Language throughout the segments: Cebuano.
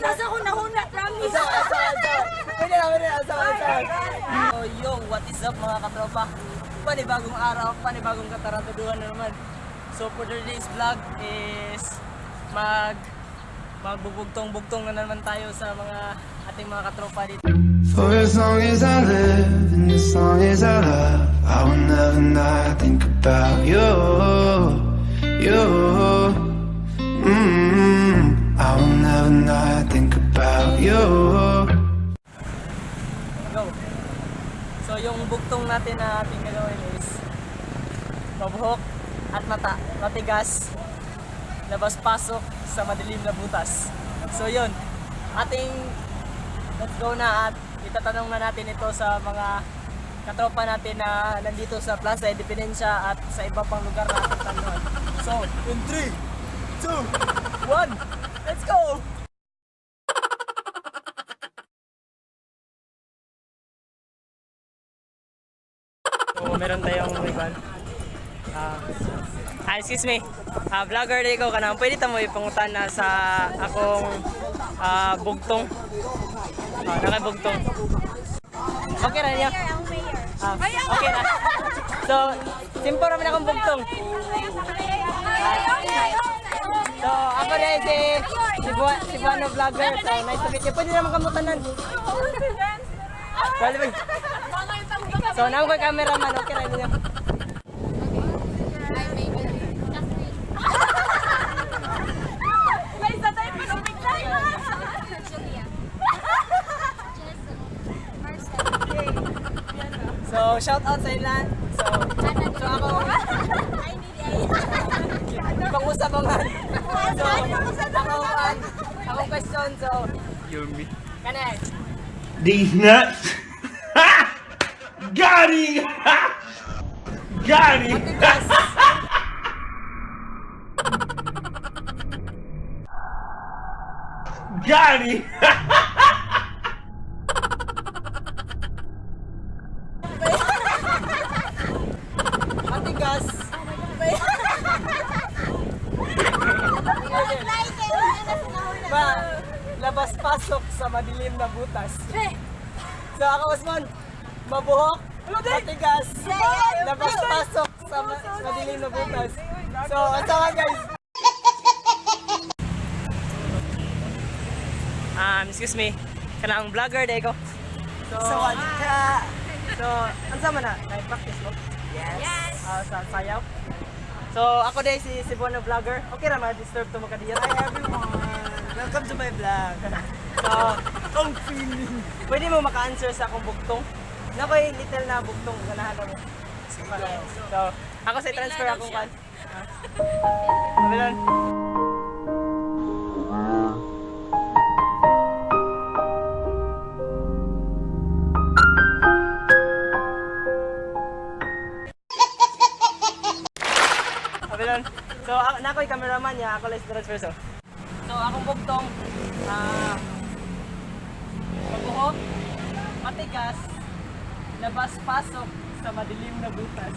Nasa ko nahuna, promise. Asa, asa, asa. Pwede na, pwede na. Asa, asa. So, yo, what is up, mga katropa? Panibagong araw, panibagong katarantaduhan na naman. So, for today's vlog is magbubugtong-bugtong na naman tayo sa mga ating mga katropa dito. For as long as I live and as long as I love, I will never not think about you, you. I will never not think about you. Go. So yung bugtong natin na ating gagawin is mabuhok at mata, matigas, labas-pasok sa madilim na butas. So yun, ating let's go na at itatanong na natin ito sa mga katropa natin na nandito sa Plaza Independencia at sa iba pang lugar na ating tanungan. So, in 3, 2, 1, let's go! So, meron tayong iban. Ah, excuse me. Vlogger day ko kanang pwede ta mo ipangutan na sa akong bugtong. Nakabugtong. Okay ra niya. Ang mayor. Okay ra. So, simple raman akong bugtong. So, ako na si Buano Vlogger. So, nice to meet you. Pwede naman kamutanan. Pwede ba? So, naam ko cameraman. Okay ra niyo. So, shout out sa ilan. So ako, pang-usap ang han. So, ako, an, akong question, so, Yummy. kanay, These nuts. Got him. Got him. matigas. Got him. Matigas. Ba, labas-pasok sa madilim na butas. So ako, Osman, mabuhok, matigas, labas-pasok sa madilim na butas. So, asawa guys. Excuse me, kanang vlogger day ko. So, Sawadee. So, unsa man na? Kay practice mo? Yes. Sa sayaw. So, ako day si Cebuano vlogger. Okay ra ma-disturb to mo kadiya. Hi everyone. Welcome to my vlog. So, ang feeling. Pwede mo maka-answer sa akong bugtong? Nakoy little na bugtong ganahan mo. So, ako sa transfer akong kan. Kabilan. Kabilan. So, ako, nakoy cameraman niya, ako lang transfer so. So, akong bugtong mabuhok, matigas, labas-pasok sa madilim na butas.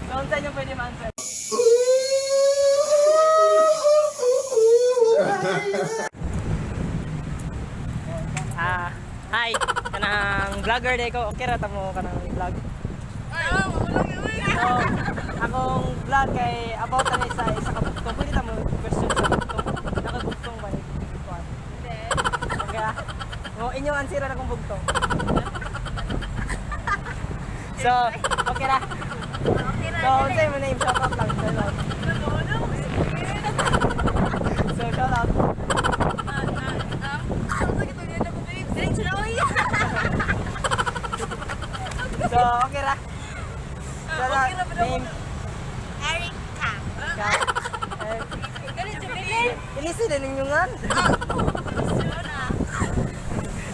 So, unsa inyo pwede ma-answer? Hi, kanang vlogger day ko. Okay ra ta mo kanang vlog. So, akong vlog kay about ani sa isa ka bugtong. Pwede ta mo question sa bugtong. Nakabugtong ba ni? Okay ah. Mo inyong answer na akong bugtong. So, okay ra. So, unsay mo name? Shout out lang. Shout out. So, shout out. So, okay ra. Shout out. Name. Erica. Ka. Eh, Ilisi din ninyo nga.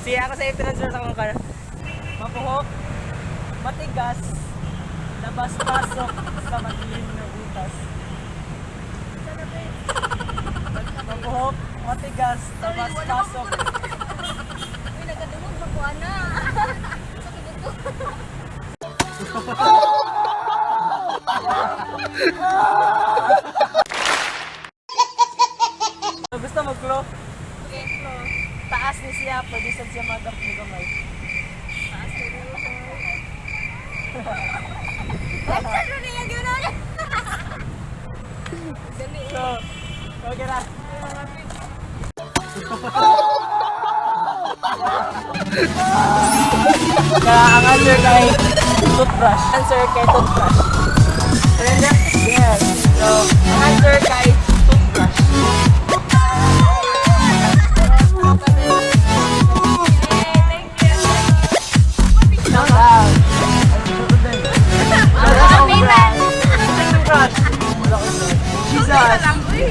Sige, ako sa i-transfer sa akong car. Mapuhok, matigas, labas-pasok sa madilim na butas. Mapuhok, matigas, labas-pasok. Uy, nagadungog ba ko, ana? Gusto mo, Klo? Okay. Taas ni siya, pwede sad siya magdamig gamay. Ay, saan na yung gano'n? So, okay na. Kaya ang answer kay toothbrush. Answer kay toothbrush. Surrender? Yes. So, ang answer kay toothbrush. Thank you. Shout out. Toothbrush. Jesus.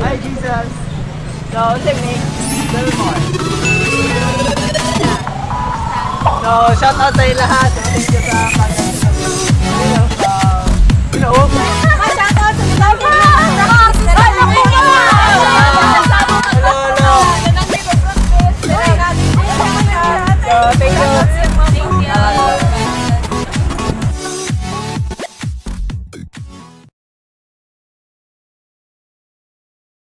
Hi, Jesus. So, unsay name? Belmore. So, shout out sa lahat. Thank you sa pag. Hello. Shoutout sa mga. Hello, hello. So, thank you.